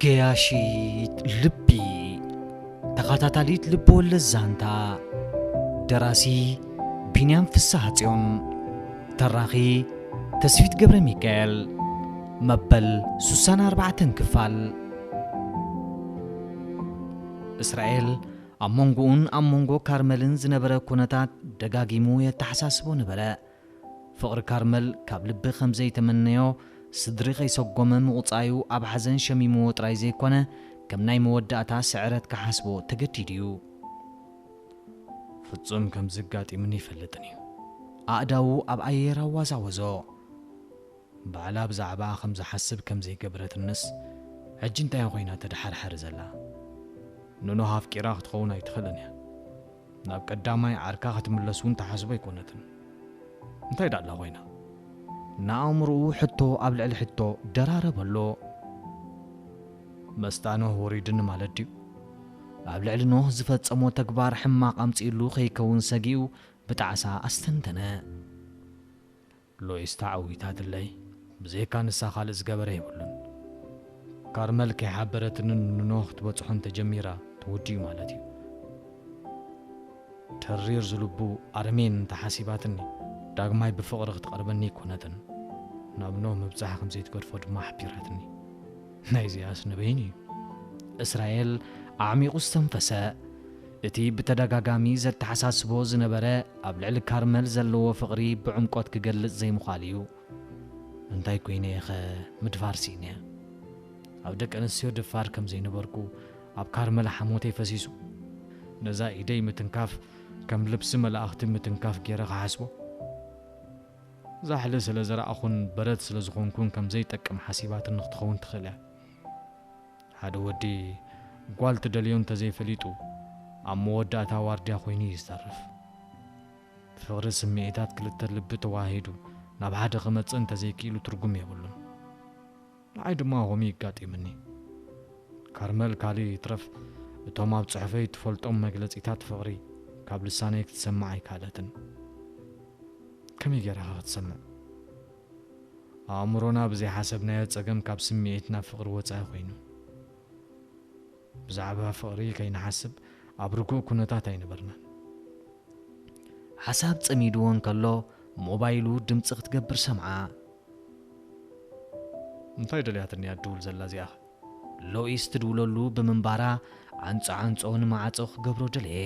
ገያሺት ልቢ። ተኸታታሊት ልብወለድ ዛንታ። ደራሲ ቢንያም ፍስሃጽዮን። ተራኺ ተስፊት ገብረ ሚካኤል። መበል ሱሳን ኣርባዕተን ክፋል። እስራኤል ኣብ መንጎኡን ኣብ መንጎ ካርመልን ዝነበረ ኩነታት ደጋጊሙ የተሓሳስቦ ነበረ። ፍቕሪ ካርመል ካብ ልቢ ከም ዘይተመነዮ፣ ስድሪ ከይሰጎመ ምቑጻዩ ኣብ ሓዘን ሸሚምዎ ጥራይ ዘይኮነ፣ ከም ናይ መወዳእታ ስዕረት ክሓስቦ ተገዲዱ እዩ። ፍጹም ከም ዝጋጢምኒ ይፈልጥን እዩ። ኣእዳዉ ኣብ ኣየር ኣዋዛወዞ። ባዕላ ብዛዕባኣ ከም ዝሓስብ ከም ዘይገበረትንስ፣ ሕጂ እንታይ ኮይና ተድሓርሓር ዘላ? ንኖህ ኣፍቂራ ክትኸውን ኣይትኽእልን እያ። ናብ ቀዳማይ ዓርካ ክትምለስ እውን ትሓስቦ ኣይኮነትን። እንታይ ደኣ ኮይና? ንኣእምሮኡ ሕቶ ኣብ ልዕሊ ሕቶ ደራረበሎ። መስጣ ኖህ ወሪዱኒ ማለት ድዩ? ኣብ ልዕሊ ኖህ ዝፈጸሞ ተግባር ሕማቕ ኣምጺእሉ ከይከውን ሰጊኡ ብጣዕሳ ኣስተንተነ። ሎይስ ተዓዊታትለይ። ብዘይካ ንሳ ካልእ ዝገበረ የብሉን። ካርመል ከይሓበረትንን ንኖህ ክትበጽሖ እንተጀሚራ ተወዲኡ ማለት እዩ። ተሪር ዝልቡ ኣርሜን እንተሓሲባትኒ፣ ዳግማይ ብፍቕሪ ክትቐርበኒ ኣይኮነትን። ናብ ኖህ ምብጻሕ ከም ዘይትገድፎ ድማ ሓቢራትኒ። ናይዚኣስ ንበይኑ እዩ። እስራኤል ኣዕሚቑ ዝተንፈሰ። እቲ ብተደጋጋሚ ዘተሓሳስቦ ዝነበረ ኣብ ልዕሊ ካርመል ዘለዎ ፍቕሪ ብዕምቆት ክገልጽ ዘይምዃሉ እዩ። እንታይ ኮይነ እየኸ ምድፋር ስኢነ? ኣብ ደቂ ኣንስትዮ ደፋር ከም ዘይነበርኩ ኣብ ካርመል ሓሞተይ ፈሲሱ። ነዛ ኢደይ ምትንካፍ ከም ልብሲ መላእኽቲ ምትንካፍ ገይረ ክሓስቦ? ዛሕሊ ስለ ዘረኣኹን በረድ ስለ ዝኾንኩን ከም ዘይጠቅም ሓሲባትኒ ክትኸውን ትኽእል እያ። ሓደ ወዲ ጓል ትደልዮ እንተዘይፈሊጡ፣ ኣብ መወዳእታ ዋርድያ ኮይኑ እዩ ዝተርፍ። ፍቕሪ ስምዒታት ክልተ ልቢ ተዋሂዱ ናብ ሓደ ክመጽእ እንተዘይክኢሉ ትርጉም የብሉን። ንዓይ ድማ ከምኡ ይጋጢምኒ። ካርመል ካልእ ይትረፍ፣ እቶም ኣብ ጽሑፈይ ትፈልጦም መግለጺታት ፍቕሪ ካብ ልሳነይ ክትሰምዕ ኣይከኣለትን። ከመይ ገይራ ኸ ክትሰምዕ? ኣእምሮና ብዘይሓሰብናዮ ጸገም ካብ ስምዒት ናብ ፍቕሪ ወጻኢ ኮይኑ። ብዛዕባ ፍቕሪ ከይንሓስብ ኣብ ርጉእ ኩነታት ኣይነበርናን። ሓሳብ ጸሚድዎ እንከሎ ሞባይሉ ድምጺ ክትገብር ሰምዓ። እንታይ ደልያትኒ እያ ትድውል ዘላ እዚኣ? ሎኢስ ትድውለሉ ብምንባራ ዓንጾ ዓንጾ ንማዕጾ ክገብሮ ደለየ።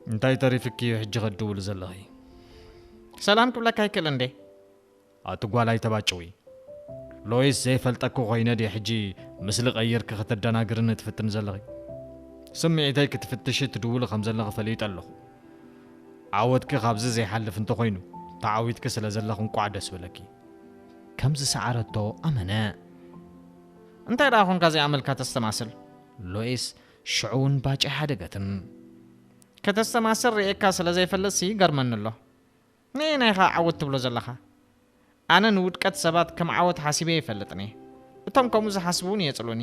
እንታይ ተሪፍኪ እዩ ሕጂ ከትድውሊ ዘለኺ? ሰላም ክብለካ ኣይክእልን እንዴ? ኣቲ ጓል ኣይተባጭዊ። ሎይስ ዘይፈልጠኪ ኮይነ ድየ ሕጂ ምስሊ ቀይርኪ ከተደናግርኒ ትፍትኒ ዘለኺ? ስምዒተይ ክትፍትሺ ትድውሊ ከም ዘለኺ ፈሊጠ ኣለኹ። ዓወትኪ ካብዚ ዘይሓልፍ እንተኾይኑ፣ ተዓዊትኪ ስለ ዘለኺ እንቋዕ ደስ በለኪ። ከም ዝሰዓረቶ ኣመነ። እንታይ ደኣ ኾንካ እዚኣ መልካ ተስተማስል? ሎይስ ሽዑ እውን ባጭ ኣይሓደገትን። ከተስተማስል ርእየካ ስለ ዘይፈልጥሲ ይገርመኒ ኣሎ። ነየናይ ኢኻ ዓወት ትብሎ ዘለኻ? ኣነ ንውድቀት ሰባት ከም ዓወት ሓሲበ ይፈልጥን እየ። እቶም ከምኡ ዝሓስቡ እውን የጽሉኒ።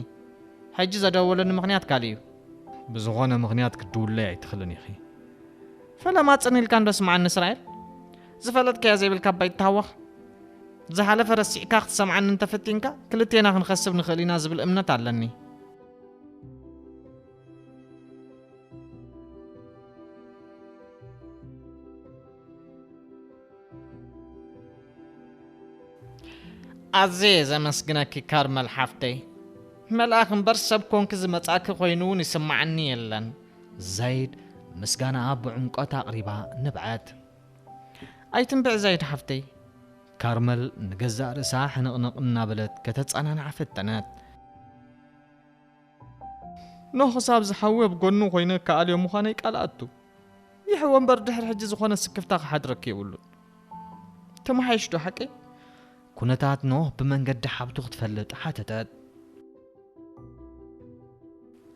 ሕጂ ዘደወለኒ ምኽንያት ካልእ እዩ። ብዝኾነ ምኽንያት ክትድውለይ ኣይትኽእልን ኢኺ። ፈለማ ጽን ኢልካ እንዶ ስምዓኒ እስራኤል። ዝፈለጥካዮ ዘይብልካ እባ ኣይትተሃወኽ። ዝሓለፈ ረሲዕካ ክትሰምዓኒ እንተፈቲንካ፣ ክልቴና ክንኸስብ ንኽእል ኢና ዝብል እምነት ኣለኒ። ኣዝየ ዘመስግነኪ ካርመል ሓፍተይ። መልኣኽ እምበር ሰብ ኮንኪ ዝመጻእኪ ኮይኑ እውን ይስምዓኒ የለን። ዛይድ ምስጋናኣ ብዕምቆት ኣቕሪባ ንብዐት። ኣይትንብዒ ዛይድ ሓፍተይ። ካርመል ንገዛእ ርእሳ ሕንቕንቕ እናበለት ከተጸናንዓ ፈተነት። ኖህ ክሳብ ዝሓዊ ኣብ ጎኑ ኮይነ ክኣልዮ ምዃነይ ቃል ኣቱ። ይሕወ እምበር ድሕሪ ሕጂ ዝኾነ ስክፍታ ክሓድረኪ የብሉን። ተመሓይሽ ዶ ሓቀይ? ኩነታት ኖህ ብመንገዲ ሓብቱ ክትፈልጥ ሓተተት።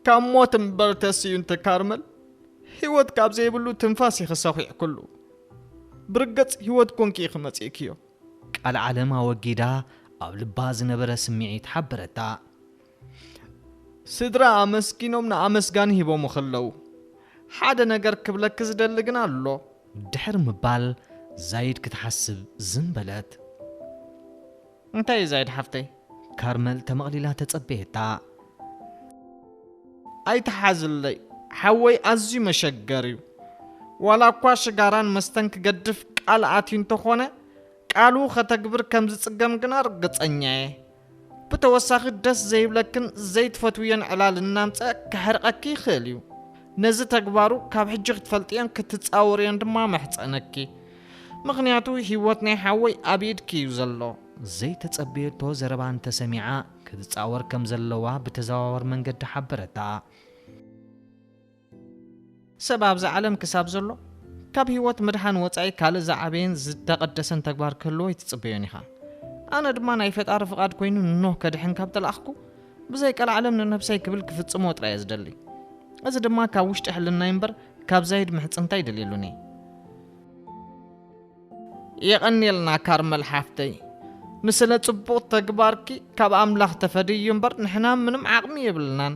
ካብ ሞት እምበር ተስዩ እንተ ካርመል፣ ህይወት ካብ ዘይብሉ ትንፋስ ኢኺ ሰኺዕክሉ። ብርግጽ ህይወት ኮንኪ ኢኺ መጺእክዮ። ቃል ዓለም ኣወጊዳ ኣብ ልባ ዝነበረ ስምዒት ሓበረታ። ስድራ ኣመስጊኖም ንኣመስጋኒ ሂቦም ከለዉ፣ ሓደ ነገር ክብለኪ ዝደሊ ግን ኣሎ። ድሕሪ ምባል ዛይድ ክትሓስብ ዝም በለት። እንታይ እዩ ዛይድ ሓፍተይ? ካርመል ተመቕሊላ ተጸበየታ። ኣይትሓዝለይ፣ ሓወይ ኣዝዩ መሸገር እዩ። ዋላ እኳ ሽጋራን መስተን ክገድፍ ቃል ኣትዩ እንተኾነ፣ ቃሉ ኸተግብር ከም ዝጽገም ግና ርግጸኛ እየ። ብተወሳኺ ደስ ዘይብለክን ዘይትፈትውዮን ዕላል እናምጸ ከሕርቐኪ ይኽእል እዩ። ነዚ ተግባሩ ካብ ሕጂ ክትፈልጥዮን ክትጻወርዮን ድማ መሕጸነኪ። ምኽንያቱ ህይወት ናይ ሓወይ ኣብ ኢድኪ እዩ ዘሎ። ዘይተጸበየቶ ዘረባ እንተሰሚዓ ክትጻወር ከም ዘለዋ ብተዘዋወር መንገዲ ሓበረታ። ሰብ ኣብዚ ዓለም ክሳብ ዘሎ ካብ ህይወት ምድሓን ወጻኢ ካልእ ዝዓበየን ዝተቐደሰን ተግባር ክህልዎ ኣይትጽበዮን ኢኻ። ኣነ ድማ ናይ ፈጣሪ ፍቓድ ኮይኑ ኖህ ከድሕን ካብ ተላእኽኩ ብዘይ ቀልዓለም ንነብሰይ ክብል ክፍጽሞ ጥራይ እየ ዝደሊ። እዚ ድማ ካብ ውሽጢ ሕልናይ እምበር ካብ ዛይድ ምሕጽንታ ኣይደልየሉን እየ። የቐንየልና ካርመል ሓፍተይ፣ ንስለ ጽቡቕ ተግባርኪ ካብ ኣምላኽ ተፈድዩ እምበር ንሕና ምንም ዓቕሚ የብልናን።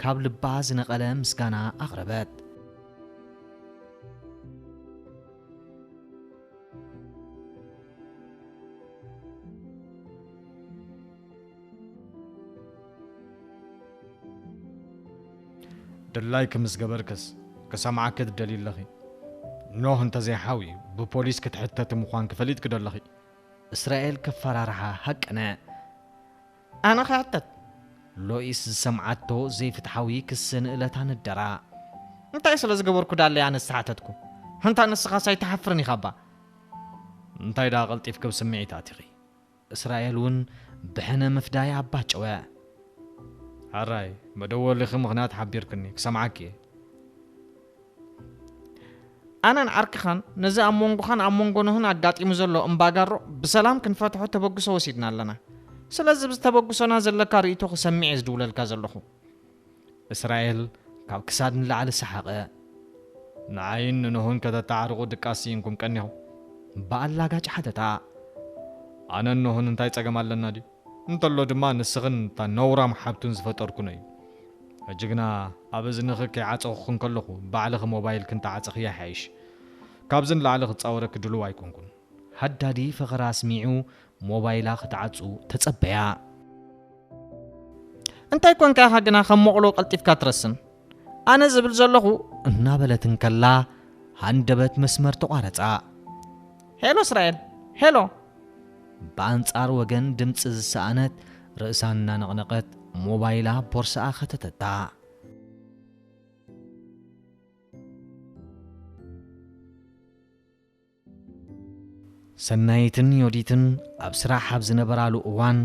ካብ ልባ ዝነቐለ ምስጋና ኣቕረበት። ድላይኪ ምስ ገበርክስ ክሰምዓኪ ትደልዪ ኣለኺ። ኖህ እንተዘይሓውዩ ብፖሊስ ክትሕተቲ ምዃንኪ ፈሊጥኪ ዶ ኣለኺ? እስራኤል ከፈራርሓ ሃቀነ። ኣነ ክሕተት? ሎኢስ ዝሰምዓቶ ዘይፍትሓዊ ክሲ ንእለታ ነደራ። እንታይ ስለ ዝገበርኩ ዳለይ ኣነ ዝተሓተትኩ? እንታ ንስኻስ ኣይትሓፍርን ኢኻ እባ? እንታይ ደኣ ቀልጢፍኪ ብስምዒት ኣቲኺ? እስራኤል እውን ብሕነ ምፍዳይ ኣባጨወ። ሕራይ፣ መደወሊኺ ምኽንያት ሓቢርክኒ፣ ክሰምዓኪ እየ። ኣነን ዓርክኻን ነዚ ኣብ መንጎኻን ኣብ መንጎ ኖህን ኣጋጢሙ ዘሎ እምባጋሮ ብሰላም ክንፈትሖ ተበግሶ ወሲድና ኣለና። ስለዚ ብዚ ተበግሶና ዘለካ ርእይቶ ክሰምዕ እየ ዝድውለልካ ዘለኹ። እስራኤል ካብ ክሳድ ንላዕሊ ሰሓቐ። ንዓይን ንኖህን ከተተዓርቑ ድቃስ ስኢንኩም ቀኒኹም? ብኣላጋጭ ሓተታ። ኣነን ኖህን እንታይ ጸገም ኣለና ድዩ? እንተሎ ድማ ንስኽን እታ ነውራም ሓብቱን ዝፈጠርኩን እዩ። ሕጂ ግና ኣብ እዝንኺ ከይዓጸኹ እንከለኹ ባዕልኺ ሞባይልኪ እንተዓጸኽያ ይሓይሽ። ካብዚ ንላዕሊ ክጻወረኪ ድሉው ኣይኮንኩን። ሃዳዲ ፈኸራ ኣስሚዑ ሞባይላ ክትዓጹ ተጸበያ። እንታይ ኮንካ ኢኻ ግና ከም መቑሎ ቀልጢፍካ ትረስን? ኣነ ዝብል ዘለኹ እናበለት እንከላ ሃንደበት መስመር ተቋረጻ። ሄሎ እስራኤል፣ ሄሎ። ብኣንጻር ወገን ድምጺ ዝሰኣነት ርእሳ እናነቕነቐት ሞባይላ ቦርሳኣ ከተተታ። ሰናይትን ዮዲትን ኣብ ስራሕ ኣብ ዝነበራሉ እዋን፣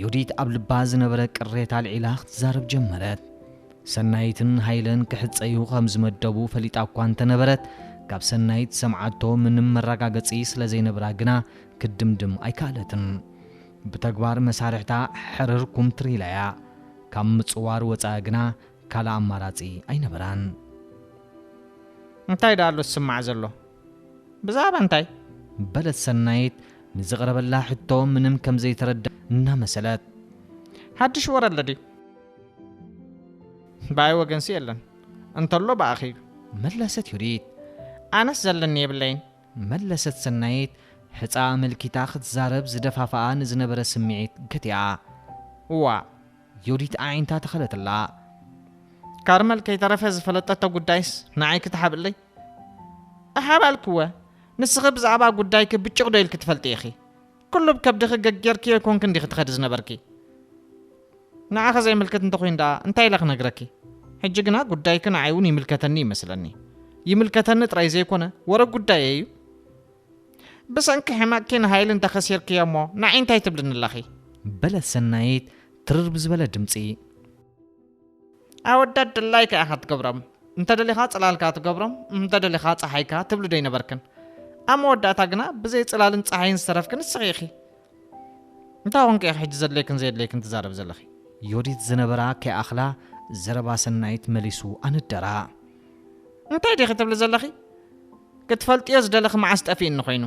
ዮዲት ኣብ ልባ ዝነበረ ቅሬታ ኣልዒላ ክትዛረብ ጀመረት። ሰናይትን ሃይለን ክሕጸዩ ከም ዝመደቡ ፈሊጣ እኳ እንተነበረት፣ ካብ ሰናይት ዝሰምዓቶ ምንም መረጋገጺ ስለ ዘይነበራ ግና ክትድምድም ኣይከኣለትን። ብተግባር መሳርሕታ ሕርር ኩምትር ኢላ እያ። ካብ ምጽዋር ወጻኢ ግና ካልእ ኣማራጺ ኣይነበራን። እንታይ ደኣ ኣሎ ዝስማዕ ዘሎ? ብዛዕባ እንታይ? በለት ሰናይት ንዝቐረበላ ሕቶ ምንም ከም ዘይተረዳ እናመሰለት። ሓድሽ ወረ ኣሎ ድዩ? ብኣይ ወገንሲ የለን። እንተሎ ብኣኺ እዩ። መለሰት ዮዲት። ኣነስ ዘለኒ የብለይን። መለሰት ሰናይት ሕጻ ኣመልኪታ ክትዛረብ ዝደፋፍኣ ንዝነበረ ስምዒት ገቲኣ። እዋ። ዮዲት ኣዒንታ ተኸለተላ። ካርመል ከይተረፈ ዝፈለጠቶ ጉዳይስ ንዓይ ክትሓብለይ? እሓባልክወ፣ ንስኺ ብዛዕባ ጉዳይኪ ብጭቕ ዶ ኢልኪ ትፈልጢ ኢኺ? ኩሉ ብከብድኺ ገጌርክዮ ኣይኮንክን ዲኺ ትኸዲ ዝነበርኪ? ንዓኺ ዘይምልከት እንተኾይኑ ደኣ እንታይ ኢለ ክነግረኪ? ሕጂ ግና ጉዳይኪ ንዓይ እውን ይምልከተኒ ይመስለኒ። ይምልከተኒ ጥራይ ዘይኮነ፣ ወረ ጉዳየይ እዩ። ብሰንኪ ሕመቕኪ ንሃይሊ እንተኸሲርክዮ እሞ ንዓይ እንታይ ትብልኒ ኣለኺ? በለት ሰናይት ትርር ብዝበለ ድምጺ። ኣወዳት ድላይካ ኢኻ ትገብሮም። እንተ ደሊኻ ጽላልካ ትገብሮም፣ እንተ ደሊኻ ጸሓይካ ትብሊ ዶ ኣይነበርክን? ኣብ መወዳእታ ግና ብዘይ ጽላልን ጸሓይን ዝተረፍኪ ንስኺ ኢኺ። እንታይ ኾንኪ ኢኺ ሕጂ ዘድልየክን ዘየድልየክን ትዛረብ ዘለኺ? ዮዲት ዝነበራ ከይኣኽላ ዘረባ ሰናይት መሊሱ ኣነደራ። እንታይ ዲኺ ትብሊ ዘለኺ? ክትፈልጥዮ ዝደለኺ መዓስ ጠፊእኒ ኾይኑ?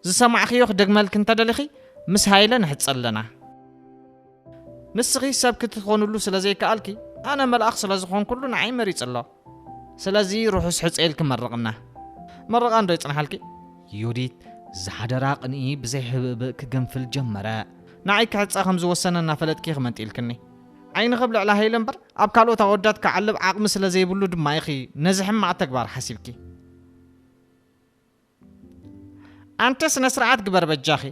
ዝሰማዕኽዮ ክደግመልኪ እንተ ደሊኺ፣ ምስ ሃይለ ንሕጸ ኣለና። ንስኺ ሰብ ክትኾንሉ ስለ ዘይከኣልኪ፣ ኣነ መልኣኽ ስለ ዝኾንኩሉ ንዓይ መሪጹ ኣሎ። ስለዚ ርሑስ ሕጸ ኢልኪ መርቕና። መርቓ እንዶ ይጽንሓልኪ። ዮዲት ዝሓደራ ቅንኢ ብዘይ ሕብእብእ ክገንፍል ጀመረ። ንዓይ ክዕጸ ከም ዝወሰነ እናፈለጥኪ ኢኺ መንጢልክኒ። ዓይንኺ ኣብ ልዕሊ ሃይለ እምበር ኣብ ካልኦት ኣወዳት ክዓልብ ዓቕሚ ስለ ዘይብሉ ድማ ኢኺ ነዚ ሕማቕ ተግባር ሓሲብኪ። ኣንቲ ስነ ስርዓት ግበር በጃኺ።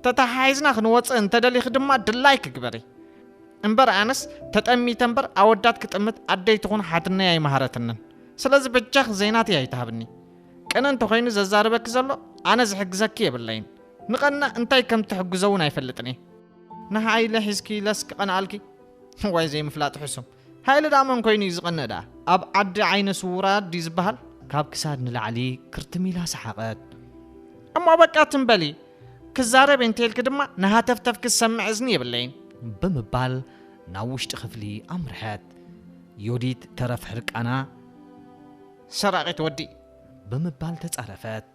ተተሓሒዝና ክንወፅእ እንተደሊኺ ድማ ድላይኪ ግበሪ። እምበር ኣነስ ተጠሚተ እምበር ኣወዳት ክጥምት ኣደይ ትኹን ሓትነይ ኣይመሃረትንን። ስለዚ በጃኺ ዘይናተይ ኣይትሃብኒ። ቅነ እንተኾይኑ ዘዛርበኪ ዘሎ ኣነ ዝሕግዘኪ የብለይን። ንቐና እንታይ ከም ትሕግዞ እውን ኣይፈልጥን እየ። ንሃይለ ሒዝኪ ኢለስ ክቐንኣልኪ? ዋይ ዘይምፍላጥ ሕሱም። ሃይለ ደኣ መን ኮይኑ እዩ ዝቐንእ ደኣ? ኣብ ዓዲ ዓይነ ስውራት ድዩ ዝበሃል? ካብ ክሳድ ንላዕሊ ክርትም ኢላ ሰሓቐት። እሞ በቃ ትም በሊ። ክዛረብ እንተልኪ ድማ ንሃተፍተፍኪ ዝሰምዕ እዝኒ የብለይን። ብምባል ናብ ውሽጢ ክፍሊ ኣምርሐት። ዮዲት ተረፍ ሕርቃና ሰራቒት ወዲ። ብምባል ተጻረፈት።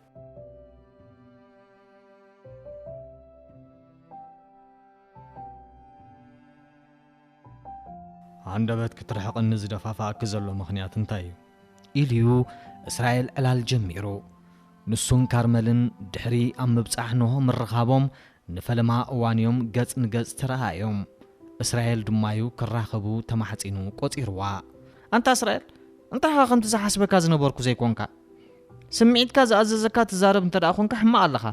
ሃንደበት ክትርሕቕኒ ዝደፋፍኣኪ ዘሎ ምኽንያት እንታይ እዩ? ኢሉ'ዩ እስራኤል ዕላል ጀሚሩ። ንሱን ካርመልን ድሕሪ ኣብ ምብጻሕ ኖህ ምርኻቦም ንፈለማ እዋን እዮም ገጽ ንገጽ ተረኣዮም። እስራኤል ድማ'ዩ ክራኸቡ ተማሕጺኑ ቆጺርዋ። ኣንታ እስራኤል፣ እንታይ ኢኻ ከምቲ ዝሓስበካ ዝነበርኩ ዘይኮንካ? ስምዒትካ ዝኣዘዘካ ትዛረብ እንተ ደኣ ኾንካ ሕማቕ ኣለኻ።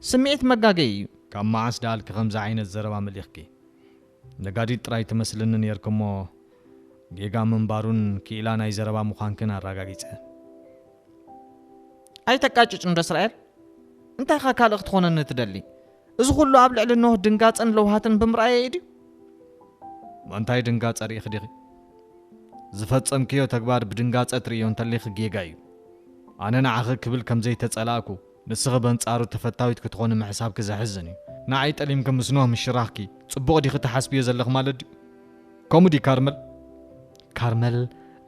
ስምዒት መጋገዪ እዩ። ካብ መዓስ ደኣልኪ ከምዚ ዓይነት ዘረባ መሊኽኪ? ነጋዲት ጥራይ ትመስልኒ ነይርኪ እሞ፣ ጌጋ ምንባሩን ክኢላ ናይ ዘረባ ምዃንክን ኣረጋጊጸ። ኣይተቃጭጭ እንዶ እስራኤል። እንታይ ኢኻ ካልእ ክትኾነኒ ትደሊ? እዚ ኹሉ ኣብ ልዕሊ ኖህ ድንጋጸን ለውሃትን ብምርኣየይ ድዩ? ምንታይ ድንጋጸ ርኢኺ ዲኺ? ዝፈጸምክዮ ተግባር ብድንጋጸ ትርእዮ እንተሊኺ ጌጋ እዩ። ኣነ ንዓኺ ክብል ከም ዘይተጸላእኩ፣ ንስኺ በንጻሩ ተፈታዊት ክትኾኒ ምሕሳብኪ ዘሕዝን እዩ። ንዓይ ጠሊምኪ ምስ ኖህ ምሽራኽኪ ጽቡቕ ዲኺ ትሓስብዮ ዘለኺ ማለት ድዩ? ከምኡ ድዩ ካርመል? ካርመል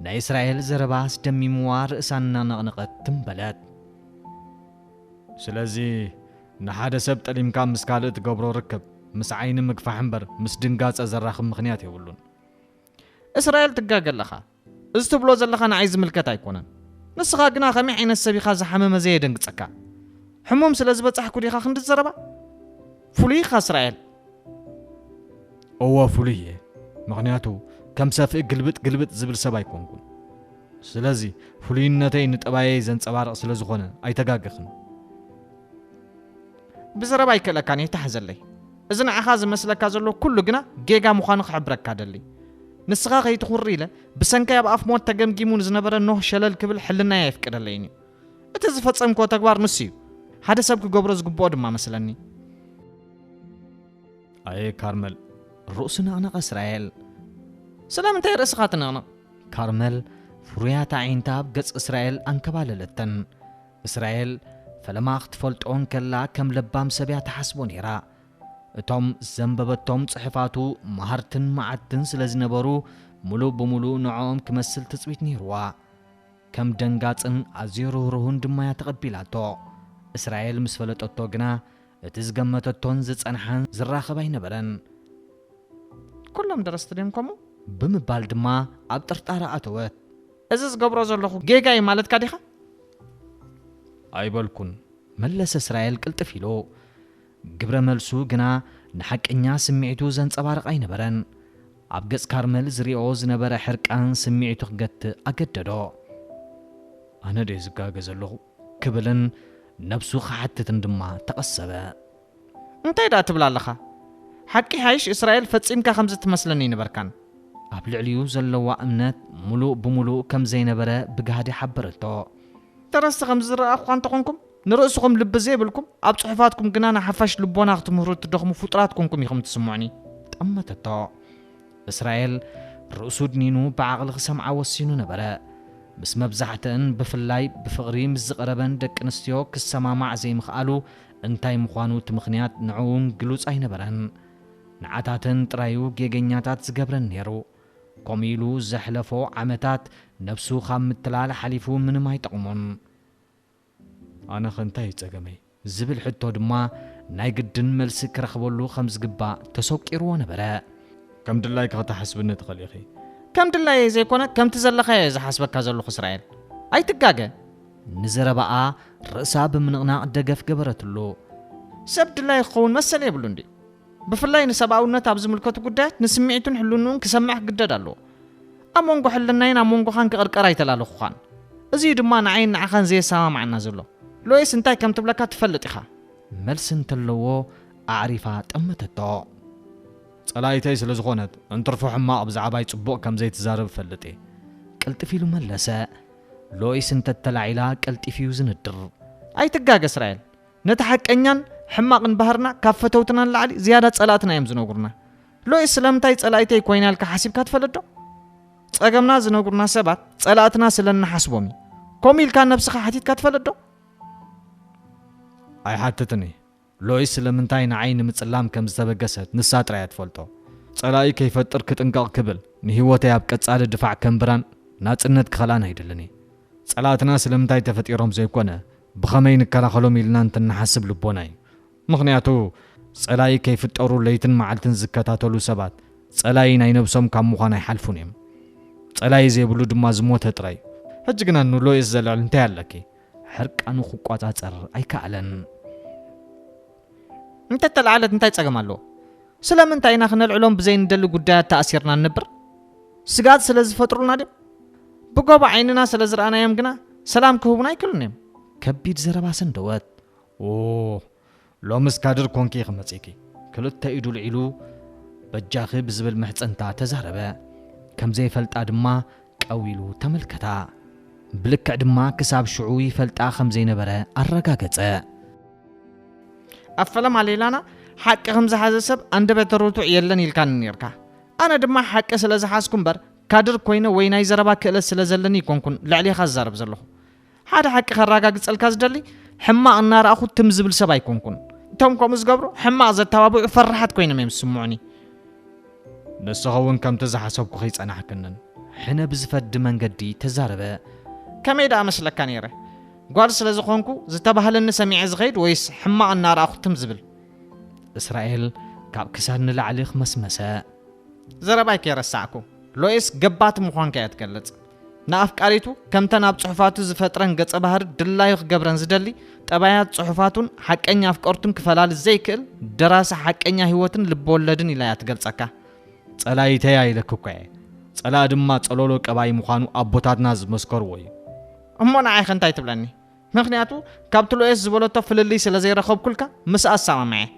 ናይ እስራኤል ዘረባ ኣስደሚምዋ ርእሳ እናነቕነቐት ትም በለት። ስለዚ ንሓደ ሰብ ጠሊምካ ምስ ካልእ ትገብሮ ርክብ ምስ ዓይኒ ምግፋሕ እምበር ምስ ድንጋጸ ዘራኽብ ምኽንያት የብሉን። እስራኤል ትጋገ ኣለኻ። እዚ ትብሎ ዘለኻ ንዓይ ዝምልከት ኣይኮነን። ንስኻ ግና ከመይ ዓይነት ሰብ ኢኻ ዝሓመመ ዘየደንግጸካ? ሕሙም ስለ ዝበጻሕኩ ዲኻ ክንዲ ዘረባ? ፍሉይ ኢኻ እስራኤል። እወ ፍሉይ እየ። ምኽንያቱ ከም ሰፍኢ ግልብጥ ግልብጥ ዝብል ሰብ ኣይኮንኩን። ስለዚ ፍሉይነተይ ንጠባየይ ዘንጸባርቕ ስለ ዝኾነ ኣይተጋገኽን። ብዘረባ ኣይክእለካን እየ፣ ተሓዘለይ። እዚ ንዓኻ ዝመስለካ ዘሎ ኩሉ ግና ጌጋ ምዃኑ ክሕብረካ ደሊ። ንስኻ ከይትኹሪ ኢለ ብሰንከይ ኣብ ኣፍ ሞት ተገምጊሙ ንዝነበረ ኖህ ሸለል ክብል ሕልናይ ኣይፍቅደለይን እዩ። እቲ ዝፈጸምክዎ ተግባር ንሱ እዩ። ሓደ ሰብ ክገብሮ ዝግብኦ ድማ መስለኒ። ኣየ ካርመል። ርእሱ ነቕነቐ እስራኤል። ስለምንታይ ርእስኻ ትነቕንቕ? ካርመል ፍሩያት ኣዒንታ ኣብ ገጽ እስራኤል ኣንከባለለተን። እስራኤል ፈለማ ክትፈልጦ እንከላ ከም ለባም ሰብ እያ ትሓስቦ ነይራ። እቶም ዘንበበቶም ጽሑፋቱ መሃርትን መዓድን ስለ ዝነበሩ፣ ምሉእ ብምሉእ ንዕኦም ክመስል ትጽቢት ነይርዋ። ከም ደንጋጽን ኣዝዩ ርህሩህን ድማ እያ ተቐቢላቶ። እስራኤል ምስ ፈለጠቶ ግና፣ እቲ ዝገመተቶን ዝጸንሓን ዝራኸብ ኣይነበረን። ኩሎም ደረስቲ ድዮም ከምኡ? ብምባል ድማ ኣብ ጥርጣረ ኣተወት። እዚ ዝገብሮ ዘለኹ ጌጋ እዩ ማለትካ ዲኻ? ኣይበልኩን፣ መለሰ እስራኤል ቅልጥፍ ኢሉ። ግብረ መልሱ ግና ንሓቀኛ ስምዒቱ ዘንጸባርቕ ኣይነበረን። ኣብ ገጽ ካርመል ዝሪኦ ዝነበረ ሕርቃን ስምዒቱ ክገትእ ኣገደዶ። ኣነ ድየ ዝጋገ ዘለኹ? ክብልን ነብሱ ክሓትትን ድማ ተቐሰበ። እንታይ ደኣ ትብል ኣለኻ? ሓቂ ሓይሽ እስራኤል ፈጺምካ ከምዚ ትመስለኒ ኣይነበርካን። ኣብ ልዕሊኡ ዘለዋ እምነት ምሉእ ብምሉእ ከም ዘይነበረ ብጋህዲ ሓበረቶ። ተረስቲ ከም ዝረኣኹኳ እንተኾንኩም፣ ንርእስኹም ልቢ ዘይብልኩም፣ ኣብ ጽሑፋትኩም ግና ንሓፋሽ ልቦና ክትምህሩ እትደኽሙ ፍጡራት ኮንኩም ኢኹም ትስምዑኒ። ጠመተቶ። እስራኤል ርእሱ ድኒኑ ብዓቕሊ ክሰምዓ ወሲኑ ነበረ። ምስ መብዛሕትአን ብፍላይ ብፍቕሪ ምስ ዝቐረበን ደቂ ኣንስትዮ ክሰማማዕ ዘይምኽኣሉ እንታይ ምዃኑ እቲ ምኽንያት ንዕኡን ግሉጽ ኣይነበረን። ንዓታተን ጥራዩ ጌገኛታት ዝገብረን ነይሩ። ከምኡ ኢሉ ዘሕለፎ ዓመታት ነብሱ ካብ ምትላል ሓሊፉ ምንም ኣይጠቕሞን። ኣነኸ እንታይ እዩ ጸገመይ? ዝብል ሕቶ ድማ ናይ ግድን መልሲ ክረኽበሉ ከም ዝግባእ ተሰቂርዎ ነበረ። ከም ድላይኪ ክትሓስብኒ ትኽእሊ ኢኺ። ከም ድላየ ዘይኮነ ከምቲ ዘለኻዮ እየ ዝሓስበካ ዘለኹ እስራኤል። ኣይትጋገ። ንዘረባኣ ርእሳ ብምንቕናቕ ደገፍ ገበረትሉ። ሰብ ድላይ ክኸውን መሰል የብሉን ድዩ? ብፍላይ ንሰብኣውነት ኣብ ዝምልከቱ ጉዳያት ንስምዒቱን ሕልንኡን ክሰምዕ ክግደድ ኣለዎ። ኣብ መንጎ ሕልናይን ኣብ መንጎኻን ክቕርቀር ኣይተላለኹኻን። እዚ እዩ ድማ ንዓይን ንዓኻን ዘየሰማማዕና ዘሎ። ሎይስ እንታይ ከም ትብለካ ትፈልጥ ኢኻ። መልሲ እንተለዎ ኣዕሪፋ ጠመተቶ። ጸላኢተይ ስለ ዝኾነት እንትርፎ ሕማቕ ብዛዕባይ ጽቡቕ ከም ዘይትዛረብ እፈልጥ እየ። ቅልጥፍ ኢሉ መለሰ። ሎይስ እንተተላዒላ ቀልጢፍ እዩ ዝንድር። ኣይትጋገ እስራኤል። ነቲ ሓቀኛን ሕማቕን ባህርና ካብ ፈተውትና ንላዕሊ ዝያዳ ጸላእትና እዮም ዝነግሩና። ሎይስ ስለምንታይ ጸላኢተይ ኮይና ኢልካ ሓሲብካ ትፈልጥ ዶ? ጸገምና ዝነግሩና ሰባት ጸላእትና ስለ እንሓስቦም እዩ። ከምኡ ኢልካ ነብስኻ ሓቲትካ ትፈልጥ ዶ? ኣይሓትትን እየ። ሎይስ ስለምንታይ ንዓይ ንምጽላም ከም ዝተበገሰት ንሳ ጥራይ እያ ትፈልጦ። ጸላኢ ከይፈጥር ክጥንቀቕ ክብል ንህይወተይ ኣብ ቀጻሊ ድፋዕ ከንብራን ናጽነት ክኸልኣን ኣይደልን እየ። ጸላእትና ስለምንታይ ተፈጢሮም ዘይኮነ ብኸመይ ንከላኸሎም ኢልና እንትንሓስብ ልቦና እዩ። ምኽንያቱ ጸላኢ ከይፍጠሩ ለይትን መዓልትን ዝከታተሉ ሰባት ጸላኢ ናይ ነብሶም ካብ ምዃን ኣይሓልፉን እዮም። ጸላኢ ዘይብሉ ድማ ዝሞተ ጥራይ። ሕጂ ግና ንሎይስ ዘልዕል እንታይ ኣለኪ? ሕርቃኑ ክቋጻጸር ኣይከኣለን። እንተተለዓለት እንታይ ጸገም ኣለዎ? ስለምንታይ ኢና ክነልዕሎም ብዘይንደሊ ጉዳያት ተኣሲርና ንነብር? ስግኣት ስለ ዝፈጥሩልና ድዮም? ብጎቦ ዓይንና ስለ ዝረኣናዮም ግና ሰላም ክህቡና ኣይክእሉን እዮም። ከቢድ ዘረባ ሰንደወት። ኦ፣ ሎምስ ካድር ኮንኪ ኢኺ መጺእኪ። ክልተ ኢዱ ልዒሉ በጃኺ ብዝብል ምሕጽንታ ተዛረበ። ከም ዘይፈልጣ ድማ ቀው ኢሉ ተመልከታ። ብልክዕ ድማ ክሳብ ሽዑ ይፈልጣ ከም ዘይነበረ ኣረጋገጸ። ኣብ ፈለማ ሌላና ሓቂ ከም ዝሓዘ ሰብ ኣንደበተ ርቱዕ የለን ኢልካኒ ነይርካ። ኣነ ድማ ሓቂ ስለ ዝሓዝኩ እምበር ካድር ኮይነ ወይ ናይ ዘረባ ክእለት ስለ ዘለኒ ኣይኮንኩን ልዕሌኻ ዝዛረብ ዘለኹ። ሓደ ሓቂ ከረጋግጸልካ ዝደሊ ሕማቕ እናረኣኹ ትም ዝብል ሰብ ኣይኮንኩን። እቶም ከምኡ ዝገብሩ ሕማቕ ዘተባብዑ ፈራሓት ኮይኖም እዮም ዝስምዑኒ። ንስኺ እውን ከምቲ ዝሓሰብኩ ከይጸናሕክንን ሕነ ብዝፈዲ መንገዲ ተዛረበ። ከመይ ደኣ መስለካ ነይረ? ጓል ስለ ዝኾንኩ ዝተባህለኒ ሰሚዐ ዝኸይድ ወይስ ሕማቕ እናረኣኹ ትም ዝብል? እስራኤል ካብ ክሳድ ንላዕሊ ክመስመሰ። ዘረባይ ከይረሳዕኩ፣ ሎይስ ገባቲ ምዃንካ እያ ትገልጽ። ንኣፍቃሪቱ ከምተን ኣብ ጽሑፋቱ ዝፈጥረን ገጸ ባህሪ ድላዩ ክገብረን ዝደሊ ጠባያት ጽሑፋቱን ሓቀኛ ኣፍቀርቱን ክፈላሊ ዘይክእል ደራሲ ሓቀኛ ህይወትን ልብወለድን ኢላ እያ ትገልጸካ። ጸላኢተያ ኢለኪ እኮ እየ። ጸላኢ ድማ ጸሎሎ ቀባይ ምዃኑ ኣቦታትና ዝመስከርዎ እዩ። እሞ ንዓይኸ እንታይ ትብለኒ? ምኽንያቱ ካብቲ ሎኤስ ዝበለቶ ፍልልይ ስለ ዘይረኸብኩልካ ምስኣ እሰማማዕ እየ።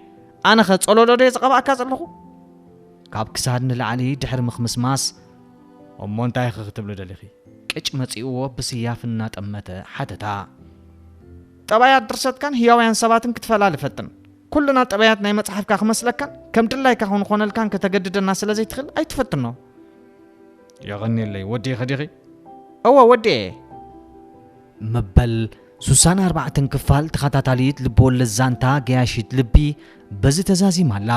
ኣነኸ ጸሎሎ ድየ ዝቐባእካ ዘለኹ? ካብ ክሳድ ንላዕሊ ድሕሪ ምኽምስማስ፣ እሞ እንታይ ኢኺ ክትብሊ ደሊኺ? ቅጭ መጺእዎ ብስያፍ እናጠመተ ሓተታ። ጠባያት ድርሰትካን ህያውያን ሰባትን ክትፈላሊ ፈትን። ኩልና ጠባያት ናይ መጽሓፍካ ክመስለካን ከም ድላይካ ክንኾነልካን ከተገድደና ስለ ዘይትኽእል ኣይትፈትኖ። የቐንየለይ። ወዲእኺ ዲኺ? እወ፣ ወዲኤ። መበል ሱሳን ኣርባዕተን ክፋል ተኸታታሊት ልብወለድ ዛንታ ገያሺት ልቢ በዚ ተዛዚማ ኣላ።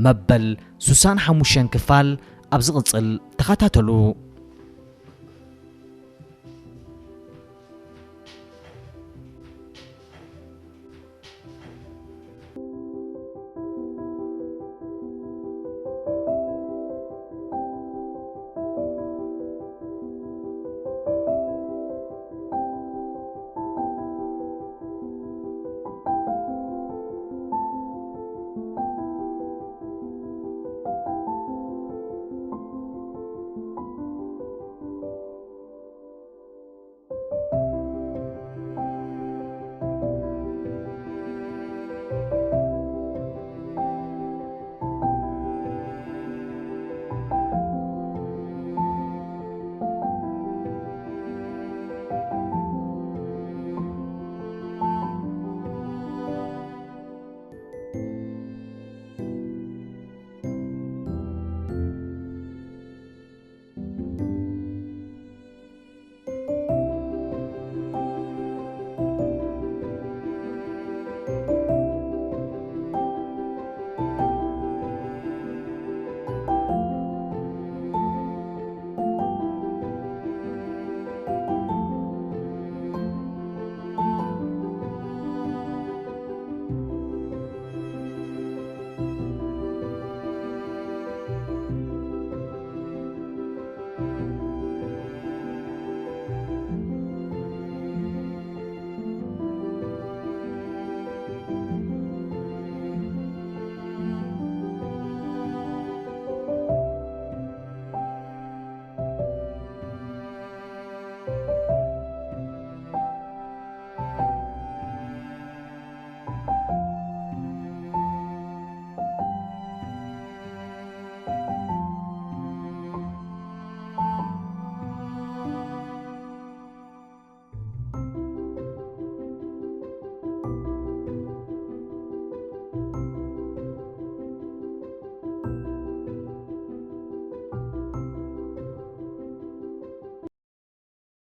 መበል ሱሳን ሓሙሽተን ክፋል ኣብ ዝቕጽል ተኸታተሉ።